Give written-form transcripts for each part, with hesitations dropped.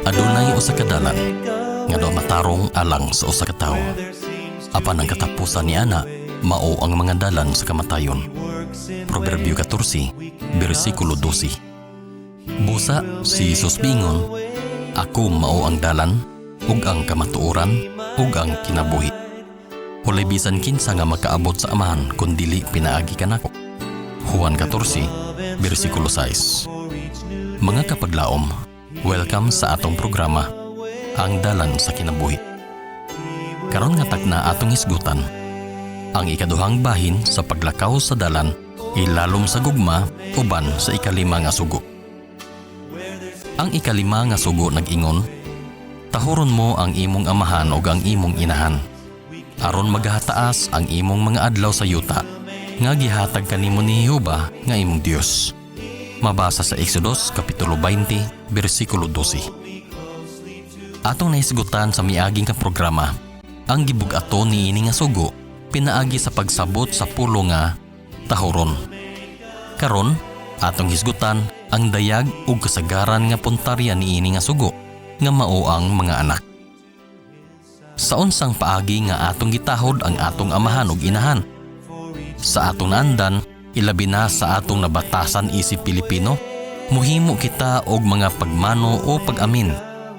Adunay usa ka dalan nga daw matarong alang sa usa ka tawo. Apan ang katapusan niana mao ang mga dalan sa kamatayon. Proverbio 14, bersikulo 12. Busa si Jesus miingon, "Ako mao ang dalan, ug ang kamatuoran, ug ang kinabuhi. Walay bisan kinsa nga makaabot sa Amahan kun dili pinaagi kanako." Juan 14, bersikulo 6. Mga kapaglaom, welcome sa atong programa, Ang Dalan sa Kinabuhi. Karon nga takna, atong hisgutan ang ikaduhang bahin sa paglakaw sa dalan ilalom sa gugma uban sa ikalima nga sugo. Ang ikalima nga sugo nag-ingon, "Tahuron mo ang imong amahan ug ang imong inahan, aron magahataas ang imong mga adlaw sa yuta nga gihatag kanimo ni Jehova nga imong Dios." Mabasa sa Exodus kapitulo 20 bersikulo 12. Atong nahisgutan sa miaging ka programa ang gibug-aton niini nga sugo pinaagi sa pagsabot sa pulong nga "tahuron." Karon, atong hisgutan ang dayag ug kasagaran nga puntarya niini nga sugo nga mao ang mga anak. Sa unsang paagi nga atong gitahod ang atong amahan ug inahan? Sa atong naandan, ilabi na sa atong nabatasan isip Pilipino, muhimo kita og mga pagmano o pag-amin.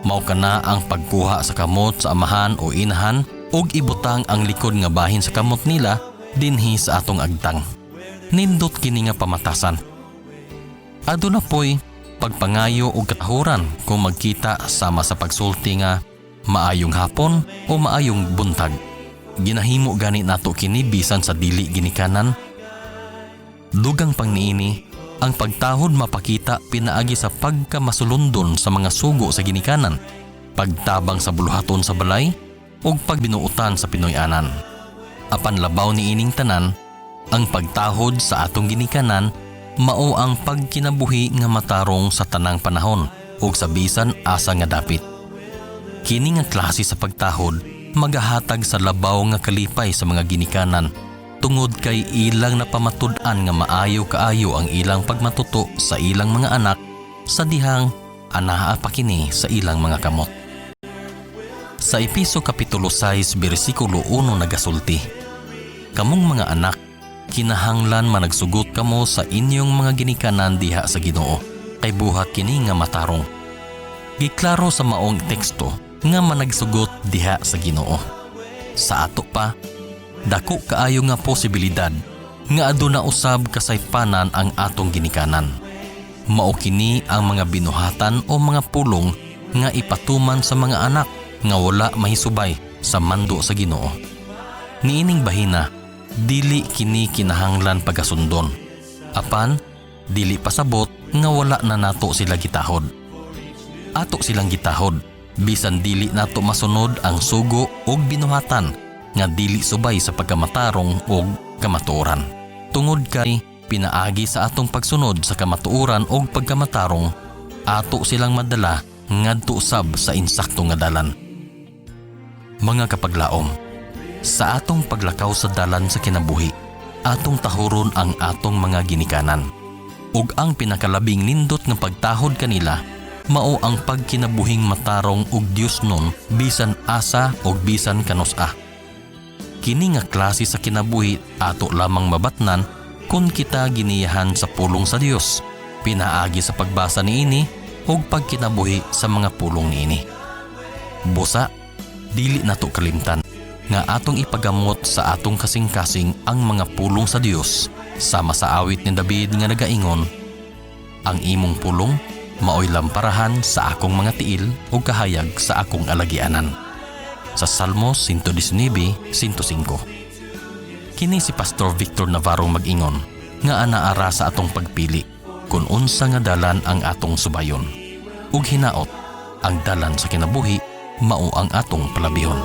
Mao kana ang pagkuha sa kamot sa amahan o inahan ug ibutang ang likod nga bahin sa kamot nila dinhi sa atong agtang. Nindot kini nga pamatasan. Aduna poy pagpangayo og katahuran kung magkita, sama sa pagsulti nga "maayong hapon" o "maayong buntag." Ginahimo gani nato kini bisan sa dili ginikanan. Dugang pang niini, ang pagtahod mapakita pinaagi sa pagkamasulundon sa mga sugo sa ginikanan, pagtabang sa buluhaton sa balay, ug pagbinuotan sa Pinoy-anan. Apan labaw niining tanan, ang pagtahod sa atong ginikanan mao ang pagkinabuhi nga matarong sa tanang panahon ug sa bisan asa nga dapit. Kini nga klase sa pagtahod magahatag sa labaw nga kalipay sa mga ginikanan tungod kay ilang napamatud-an nga maayo kaayo ang ilang pagmatuto sa ilang mga anak sa dihang anaa pa kini sa ilang mga kamot. Sa Epeso kapitulo 6 bersikulo 1 nagasulti, "Kamong mga anak, kinahanglan managsugot kamo sa inyong mga ginikanan diha sa Ginoo, kay buhat kini nga matarong." Giklaro sa maong teksto nga managsugot diha sa Ginoo. Sa ato pa, dako kaayo nga posibilidad nga aduna usab kasaypanan ang atong ginikanan. Mao kini ang mga binuhatan o mga pulong nga ipatuman sa mga anak nga wala mahisubay sa mando sa Ginoo. Niining bahina, dili kini kinahanglan pagasundon. Apan, dili pasabot nga wala na nato sila gitahod. Ato silang gitahod, bisan dili nato masunod ang sugo ug binuhatan nga dili subay sa pagkamatarong ug kamatuoran. Tungod kay pinaagi sa atong pagsunod sa kamatuoran ug pagkamatarong, ato silang madala ngadto usab sa insakto nga dalan. Mga kapaglaom, sa atong paglakaw sa dalan sa kinabuhi, atong tahuron ang atong mga ginikanan. Ug ang pinakalabing nindot nga pagtahod kanila mao ang pagkinabuhing matarong ug Diosnon bisan asa ug bisan kanus-a. Kini nga klase sa kinabuhi ato lamang mabatnan kung kita giniyahan sa pulong sa Dios, pinaagi sa pagbasa niini ug pagkinabuhi sa mga pulong niini. Busa, dili nato kalimtan nga atong ipagamot sa atong kasing-kasing ang mga pulong sa Dios, sama sa awit ni David nga nagaingon, "Ang imong pulong maoy lamparahan sa akong mga tiil ug kahayag sa akong alagianan." Sa Salmos 119:105. Kini si Pastor Victor Navarro mag-ingon nga anaara sa atong pagpili kung unsa nga dalan ang atong subayon. Ug hinaot, ang dalan sa kinabuhi mao ang atong palabihon.